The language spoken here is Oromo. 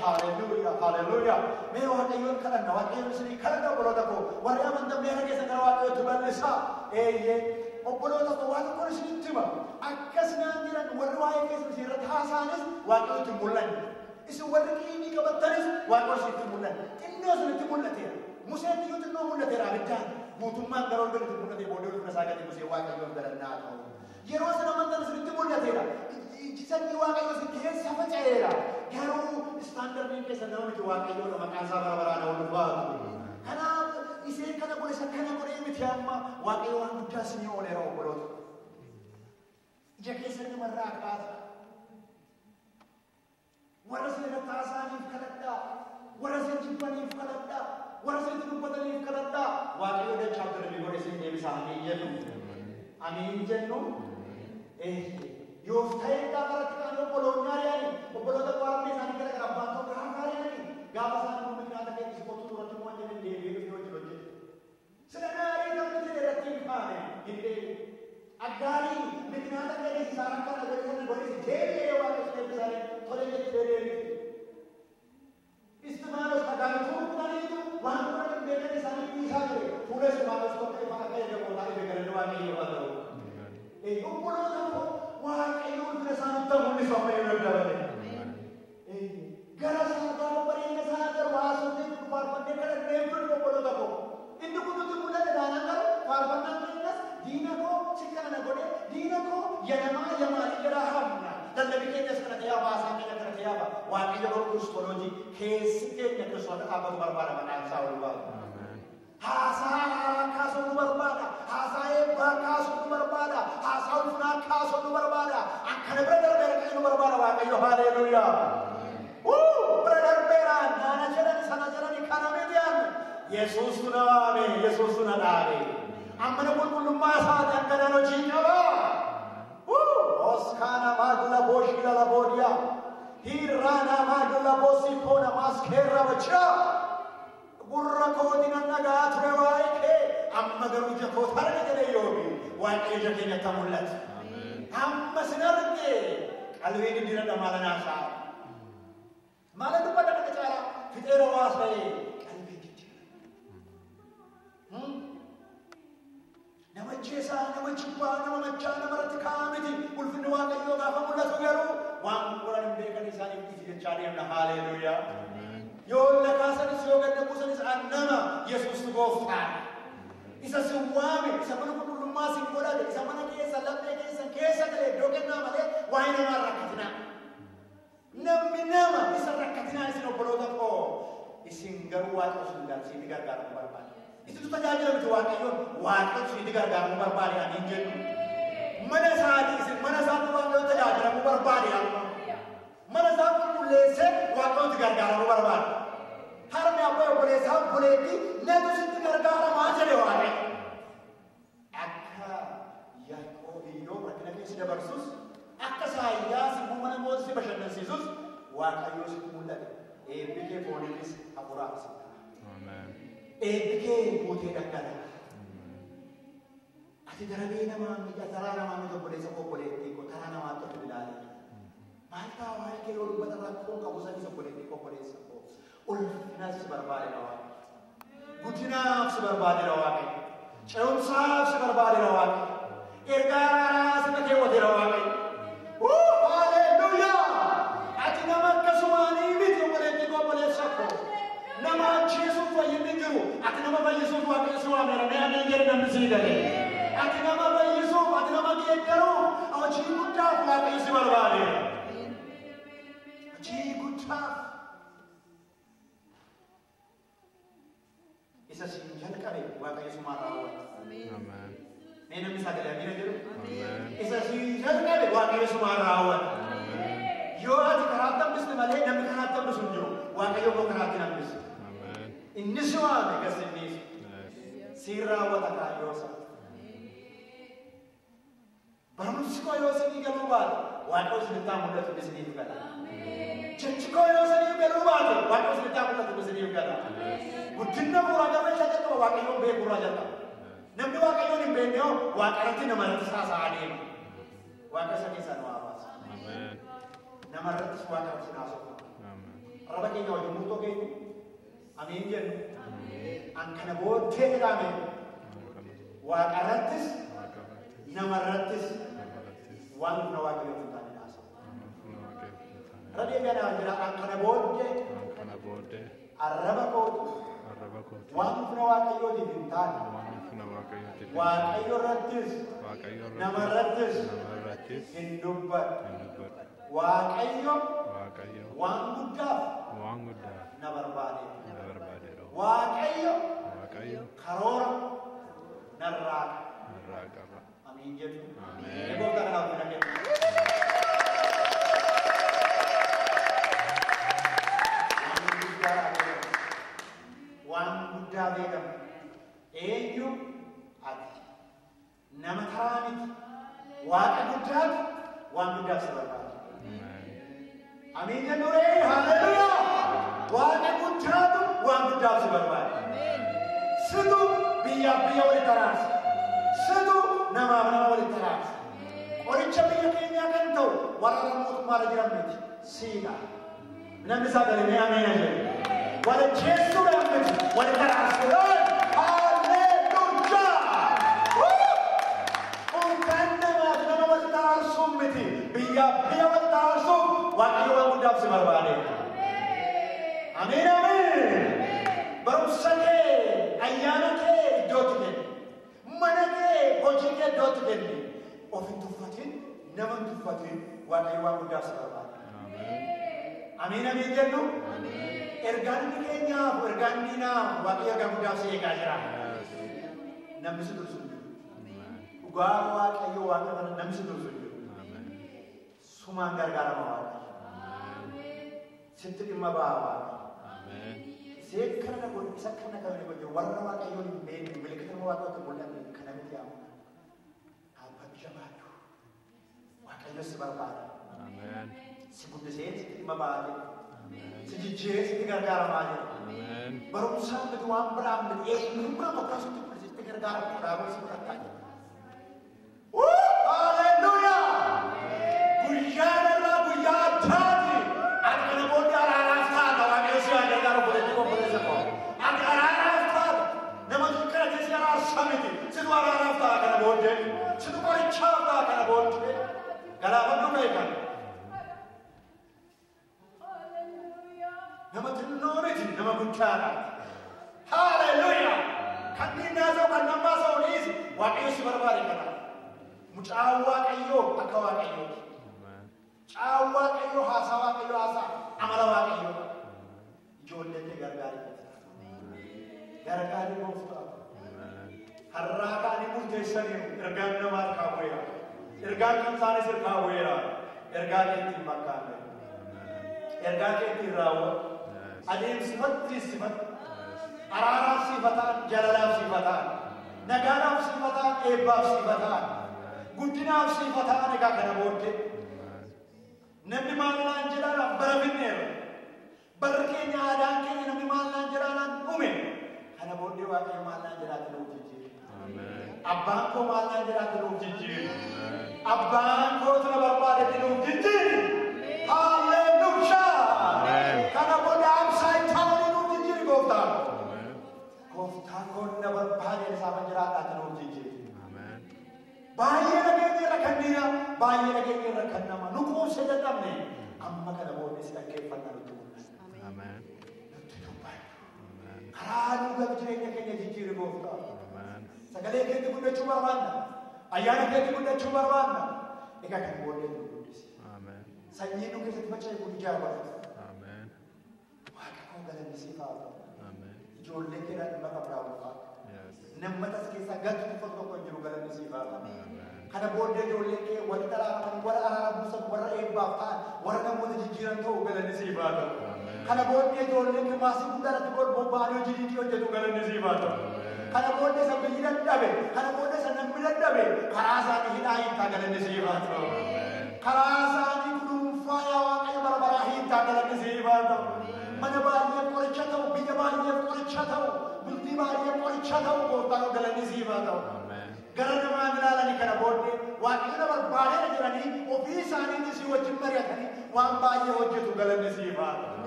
Haleluuyaa, haleluuyaa. Mee Waaqayyoon kadhanna, Waaqayyoon isinii kadhanna obboloota koo. Warri amantan meera keessa gara Waaqayyootti bal'isaa. Eeyyee obboloota koo waan tokkoon isinitti hima. Akkas naan jedhan warri waa'ee keessan isin irratti haasa'anis Waaqayyootti hin mul'anne. Isin warri qiimii qabattanis Waaqayyo isinitti hin mul'anne. Xinnoo isinitti mul'ateera. Museen iyyuu xinnoo mul'ateera abiddaan. Guutummaan gara ol gaditti mul'ate booddee ulfina isaa gadi Musee Waaqayyoon galannaa ta'u. Yeroo isin amantan isinitti mul'ateera. Sanyii Waaqayyoo isin keessa faca'eera. Garuu istaandardiin keessa nama miti Waaqayyoodha maqaan isaa bara baraan ol ulfaatu. Kanaaf iseen kana godhe isa kana godhee miti amma Waaqayyo waan guddaa isinii ooleera obboloota. Ija keessa namarraa kaasa. Warra isin irratti haasa'aniif kadhadhaa. Warra isin jibbaniif kadhadhaa. Warra isinitti dubbataniif kadhadhaa. Waaqayyo dachaaf darbii godhe isin deebisa. Amiin jennu. Amiin jennu. Yooftaa'een gaafa irratti kaan obboloonni ari'anii obboloota qo'annee isaanii gara gara abbaan tokko gaafa ari'anii gaafa isaan immoo miknaata keessa qotuu duratti immoo jedhan deebi'ee dhufee hojii hojjete. Sila gaarii namni jedhe irratti hin kaane hin deebi'e. Aggaarii miknaata keessa isaan akkana godhe sana godhe deebi'ee Waaqayyo si eebbisaanii tole jettee deebi'e. Istimaanos dhagaanituu rukutaniitu waan godhan hin beekan isaanii dhiisaa ture. Fuula Istimaanos tokko ifa akka ergamootaa ife galanni Waaqayyoof haa ta'u. Obboloota koo Waaqayyo ulfina isaa nutti mul'isu amma yoo dabale. Gara isaa gaafa bareedina isaa agarru haasofnee faarfannee kadhannee fudhu obboloota koo. Inni kun nutti mul'ate taanaan garuu faarfannaan keenyas diina koo si kana na godhe diina koo yanamaa yamaalii jedhaa hamna. Lallabii keenyas kana ta'ee haasaa keenya kana ta'ee hafa. Waaqayyo garuu kiristooloojii keessi keenya kiristoota dhaabbatu barbaada maqaan isaa ol baatu. Haasaa haaraa kaasuu nu barbaada. Haasaa eebbaa kaasuu nu barbaada. Haasaa ulfinaa kaasuu nu barbaada. Akkana bira darbeera kan nu barbaada Waaqayyo. Haleluuyaa. Bira darbeera naana jedhani sana jedhani kana miti yaadne. Yesuustu na waame, Yesuustu na dhaabe. Amma na qulqullummaa isaati akkanaan hojii qaba. Oskaana maagla booshila laboodiyaa. Hirraana maagla boosifoona maaskeerra bachaa. Gurra kootiin nan dhagaa ture waa'ee kee amma garuu ija koo targa jedhe Iyyoobi Waaqayyo ija keenyatti haa mul'atu. Amma sin arge qalbiin diddiiradha maala naasaa. Maala dubbadha kana caalaa fixeera waas ta'e qalbiin diddiiradha. Nama ajjeesaa, nama jibbaa, nama machaa, nama irratti kaa'aa miti. Ulfinni Waaqayyoo gaafa mul'atu garuu waan godhan hin beekan isaaniif dhiisi jechaa deemna. Haaleluuyaa. Yoo ol kaasanis yoo gad buusanis annama Yesuus gooftaadha. Isa si waame, isa mana qulqullummaa si godhate, isa mana keessa laphee keessa keessa gale iddoo kennaa malee waa'ee namaa rakkatinaa. Namni nama isa rakkatinaa isin obboloota koo isin garuu Waaqayyo isin sitti gargaaramuu barbaada. Isintu tajaajila miti Waaqayyoon Waaqayyo sitti gargaaramuu barbaade amiin jennu. Mana isaatii isin mana isaatti Waaqayyoon tajaajilamuu barbaade amma. Mana isaa qulqulleessee Waaqayyotti gargaaramuu barbaada. Harmi abbaa obboleessaa obboleettii natu sitti gargaaramaa jedhe Waaqayyo. Akka Yaaqoob Iyyoob rakkina keessa dabarsus akka Isaayyaas immoo mana mootii si bashannansiisus Waaqayyo sitti mul'ate. Eebbi kee fooniifis hafuuraafis hin ta'a. Eebbi kee guutee dhangala'a. Ati darabee namaa miti, taraa namaa miti obboleessa koo obboleettii koo taraa namaatti of ilaali. Maal ta'a waa'ee kee yoo dubbatan rakkoon qabu sanis obboleettii koo obboleessa koo. Ulfinaaf si barbaadeera Waaqayyo. Guddinaaf si barbaadeera Waaqayyo. Ce'umsaaf si barbaadeera Waaqayyo. Ergaa araaraa si keewwateera Waaqayyo. Haleluuyaa! Ati nama akkasumaanii miti obboleettii koo obboleessa koo. Nama ajjeesuuf fayyinni jiru. Ati nama fayyisuuf Waaqayyo si waameera. Mee ameen jedhe namni sii galee. Ati nama fayyisuuf, ati nama geeddaruuf, hojii guddaaf Waaqayyo si barbaadeera. Hojii guddaaf. Isa siin jalqabe Waaqayyo sumaan raawwata. Mee namni sagalee amiina jedhu? Isa siin jalqabe Waaqayyo sumaan raawwata. Yoo ati karaatti hambiste malee namni karaatti hambisu hin jiru. Waaqayyo immoo karaatti hin hambisu. Inni si waame gas inni siin raawwata kaayyoo isaa. Barumsi koo yoo isinii galuu baate Waaqayyo isinitti haa mul'atu isiniif gala. Jechi koo yoo isinii galuu baate Waaqayyo isinitti haa mul'atu isiniif gala. Guddinna bu'uura gama isa jalqaba Waaqayyoon beekuu irraa jalqaba. Namni Waaqayyoon hin beekne hoo Waaqa irratti nama irratti haasa'aa deema. Waaqa isa keessaa nu haa baasu. Nama irrattis Waaqa irratti haasa'u. Arraba keenya wajjin murtoo keenya. Ameen jennu. An kana booddee jedhame waaqarrattis namarrattis waan ulfina Waaqayyoof hin taane haasa'u. Irra deebi'aa jira. An kana booddee arraba kootu waan ulfina Waaqayyootiif hin taane Waaqayyo irrattis namarrattis hin dubbadhu. Waaqayyo waan guddaaf na barbaade. Waaqayyo karoora narraa qaba. Amiin jedhu. Gooftaa kanaaf ulfina kenna. Waan guddaa beekama. Eenyu ati? Nama taraa miti. Waaqa guddaatu waan guddaaf si barbaada. Amiin jennu ree. Haleluuyaa. Waaqa guddaatu waan guddaaf si barbaada. Situ biyyaaf biyya walitti araarsa. Situ namaaf nama walitti araarsa. Qoricha biyya keenyaa kan ta'u warra mootummaarra jiran miti. Siidha. Namni sagalee mee ameena jedhu. Wal ajjeesuudhaan miti. Walitti araarsuudhaan. Haleluuyaa. Kun kan namaaf nama walitti araarsuun miti. Biyyaaf biyya walitti araarsuuf Waaqayyo waan guddaaf si barbaade. Ameen ameen. Barumsa kee, ayyaana kee iddootti kenni. Mana kee, hojii kee iddootti kenni. Of hin tuffatin, nama hin tuffatin, Waaqayyo waan guddaaf si barbaade. Ameen ameen jennu. Ergaan inni keenyaaf, ergaan inni naaf, Waaqayyo ergaa guddaaf si eegaa jira. Namni si dursu hin jiru. Dhugaa Waaqayyo Waaqa kana namni si dursu hin jiru. Sumaan gargaarama Waaqayyo. Sitti dhimma ba'a Waaqayyo. Isee kana godhu, isa kana kana godhu, warra Waaqayyoon hin beekne, milikita Waaqayyootti mul'anne kana miti amma. Dhaabbatu jabaadhu. Waaqayyo si barbaada. Si guddisee sitti dhimma ba'aa jira. Si jijjiiree sitti gargaaramaa jira. Barumsaan miti waan biraan miti eenyummaa tokko sitti guddisee sitti gargaaramu kanaafuu si fudhataa jira. Haleluuyaa! Guyyaan irraa guyyaa addaati. Ati kana booddee araaraaf taata. Waaqayyo si haa gargaaru obboleettii koo obboleessa koo. Ati araaraaf taata. Nama kadhatee si araarsa miti. Situ araaraaf ta'a kana booddee. Situ qorichaaf ta'a kana booddee. Galaafadhu ka'e kana. Nama xinnoo miti, nama guddaadha. Haleluuyaa! Kan diinaa kan namaa sa'u dhiisi. Waaqayyo si barbaade kana. Mucaan Waaqayyoo akka Waaqayyooti. Mucaan Waaqayyoo haasaa Waaqayyoo haasaa amala Waaqayyoo. Ijoollee kee gargaari gooftaa. Gargaari gooftaa. Har'aa ka'anii murteessaniiru. Ergaan namaa harkaa bu'eera. Ergaan kan isaanis harkaa bu'eera. Ergaa kee ittiin fakkaanne. Ergaa kee ittiin raawwadhu. Adeemsifatti sifadhu. Araaraaf sifataan, jaalalaaf sifataan, nagaadhaaf sifataan, eebbaaf sifataan, guddinaaf sifataan. Egaa kana booddee namni maal naan jedhaadhaan bara finneerra. Barri keenya aadaan keenya namni maal naan jedhaadhaan dhume. Kana booddee Waaqayyo maal naan jedhaatti nuuf jijjiire. Abbaan koo maal naan jedhaatti nuuf jijjiire. Abbaan kootu na barbaadetti nuuf jijjiire. Haleluuyaa! Kana booda upside down nuuf jijjiiri gooftaan. Gooftaan koo na barbaade isaaf jiraadhaatti nuuf jijjiire. Baay'ee dhageenya irra kan dhiiraa, baay'ee dhageenya irra kan namaa. Nu quubsee dadhabne. Amma kana booddee si dhaggeeffannaa nutti mul'ata. Nutti dubbadhu. Karaa dhugaaf jireenya keenya jijjiiri gooftaa. Sagalee keetti guddachuu barbaanna. Ayyaana keetti guddachuu barbaanna. Egaa kan booddee nu guddisi. Sanyiin nu keessatti faca'e kun ijaa godhatu. Waaqa koo galanni siif haa ta'u. Ijoollee keedhaan dhimma qabdaa ulfaadha. Nammatas keessaa galtu tuffatu tokko hin jiru galanni siif haa ta'u. Kana booddee ijoolleen kee walitti araaramanii warra araara buusan, warra eebbaaf ta'an, warra namoota jijjiiran ta'u galanni siif haa ta'u. Kana booddee ijoolleen kee maasii guddaa irratti bobba'anii hojii dinqii hojjetu galanni siif haa ta'u. Kana booddee isa biyyi dadhabe, kana booddee isa namni dadhabe, karaa isaanii hidhaa hiiktaa galanni siif haa ta'u. Karaa isaanii kunuunfaa yaa Waaqayyo bara baraa hiiktaa galanni siif haa ta'u. Mana baay'ee qoricha ta'u, biyya baay'ee qoricha ta'u, bultii baay'ee qoricha ta'u gooftaan galanni siif haa ta'u. Gara namaa ilaalanii kana booddee Waaqayyo na barbaadeera jedhanii ofii isaaniitti si wajjin mari'atanii waan baay'ee hojjetu galanni siif haa ta'u.